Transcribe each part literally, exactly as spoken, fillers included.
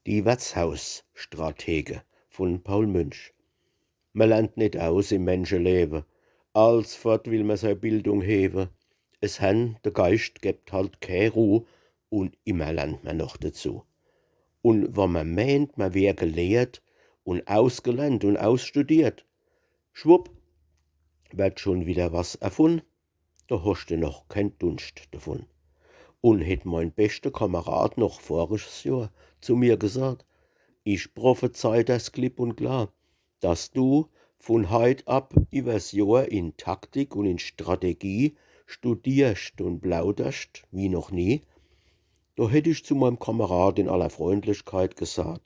Die Wertshausstratege vun Paul Münch. Mer lernt net aus im Menschelewe, alsfort will mer sei Bildung hewe. Es hen, de Geischt gebt halt kä Ruh, un immer lernt mer noch dezu. Un wann mer meent, mer wär gelehrt un ausgelernt un ausstudiert, schwupp, werd schun wieder was erfunn, do hoscht de noch kän Dunscht devun. Un hätt mein beschte Kamerad noch voriges Johr zu mir gesaat: „Ich prophezei das klipp un klar, dass du vun heit ab iwwers Johr in Taktik un in Strategie studierscht un plauderscht wie noch nie“, do hätt ich zu meim Kamerad in aller Freundlichkeit gesaat: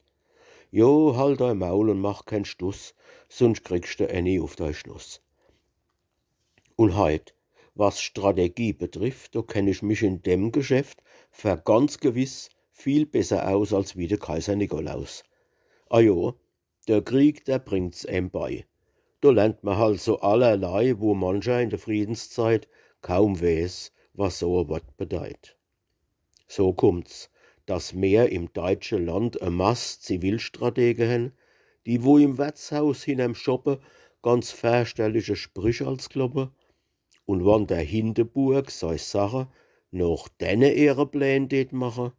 „Jo, halt dei Maul un mach kän Stuss, sunscht kriegscht de ääni uf dei Schnuss.“ Un heit, was Strategie betrifft, do kenn ich mich in dem Geschäft fer ganz gewiss viel besser aus als wie de Kaiser Nikolaus. Ajo, de Krieg, der bringt's em bei. Do lernt mer halt so allerlei, wo mancher in de Friedenszeit kaum weeß, was so e Wort bedeit. So kummt's, dass mer im deitsche Land e Mass Zivilstratege hen, die wo im Wertshaus hinnerm Schoppe ganz ferchterliche Sprich als kloppe, un wann der Hindeburg sei Sache noch denne ehre Plän deet mache,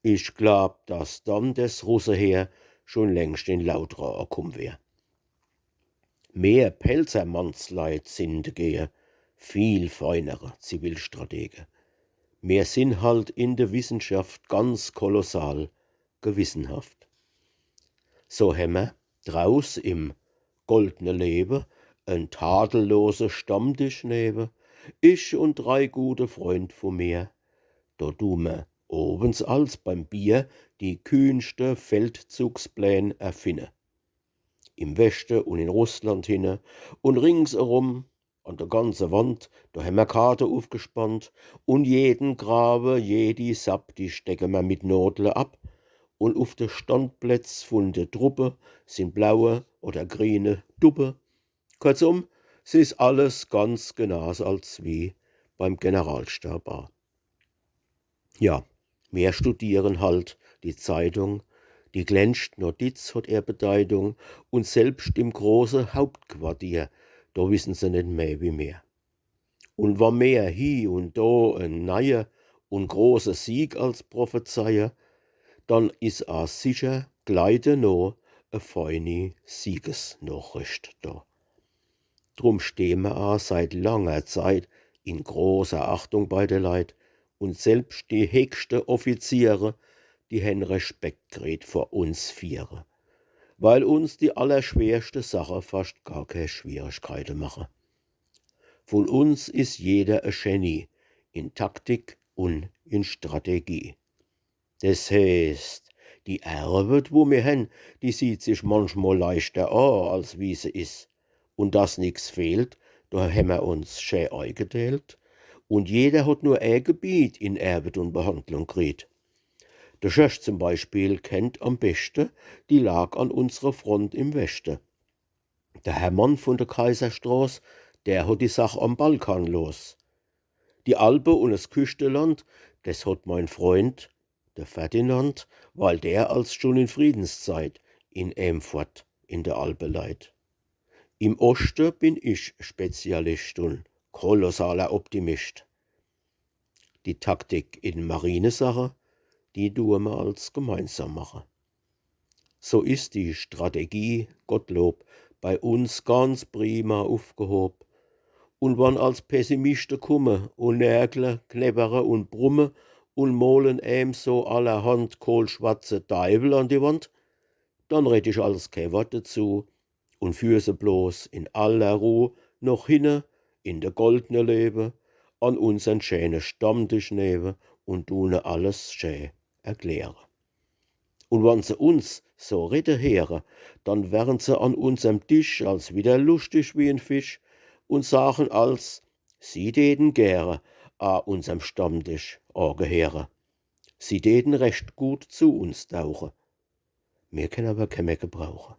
ich glaab, dass dann des Russeheer schun längscht in Lautra akumm wär. Mer Pälzer Mannsleit sin degehe viel feinere Zivilstratege. Mer sin halt in de Wissenschaft ganz kolossal gewissenhaft. So hämmer draus im goldne Lewe en tadellose Stammtisch newe, ich un drei gute Freund vu mir. Do du mer owens als beim Bier die kühnschte Feldzugspläne erfinne. Im Weschte un in Russland hinne un rings erum an de ganze Wand, do hämmer Karte ufgespannt, un jeden Grawe, jedi Sapp, die stecke mer mit Nodle ab, un uf de Standplätz vun de Truppe sin blaue oder griene Duppe. Kurzum, s is alles ganz genauso als wie beim Generalstab a. Ja, mer studieren halt die Zeitung, die klenscht Notiz hot ehr Bedeitung, un selbscht im große Hauptquartier, do wissen se net mehr wie mer. Un wann mer hie un do en neie un große Sieg als prophezeie, dann is a sicher gleich deno e feini Siegesnochricht do. Drum steh mer a seit langer Zeit in großer Achtung bei de Leit, un selbscht die hegschte Offiziere, die hen Respekt kriet vor uns Viere, weil uns die allerschwerschte Sache fascht gar kee Schwierigkeite mache. Vun uns is jeder e Genie in Taktik un in Strategie. Des heeßt, die Erwet, wo mer hen, die sieht sich manchmol leichter a, als wie se is. Un dass nix fehlt, do hämmer uns schä eigedeelt. Un jeder hot nur e Gebiet in Erwet un Behandlung kriet. De Schorsch zum Beispiel kennt am beschte die Lag an unsre Front im Weschte. De Hermann vun de Kaiserstroß, der hot die Sach am Balkan los. Die Alpe un es Küschteland, des hot mein Freund, de Ferdinand, weil der als schun in Friedenszeit in em fort in de Alpe leit. Im Oschte bin ich Spezialischt un kolossaler Optimischt. Die Taktik in Marinesache, die due mer als gemeinsam mache. So is die Strategie, Gottlob, bei uns ganz prima ufgehob. Un wann als Pessimischte kumme un närgle, knebbere un brumme un molen em so allerhand kohlschwarze Deiwel an die Wand, dann red ich als kee Wort dezu un führ se bloß in aller Ruh noch hinne in de goldne Lewe an unsern schäne Stammtisch newe un dune alles schä erkläre. Un wann se uns so redde heere, dann wären se an unserm Tisch als wieder luschtig wie en Fisch un sagen als, sie däten gäre a unserm Stammtisch ageheere. Sie däten recht gut zu uns tauche. Mir kenne awwer kee mehr gebrauche.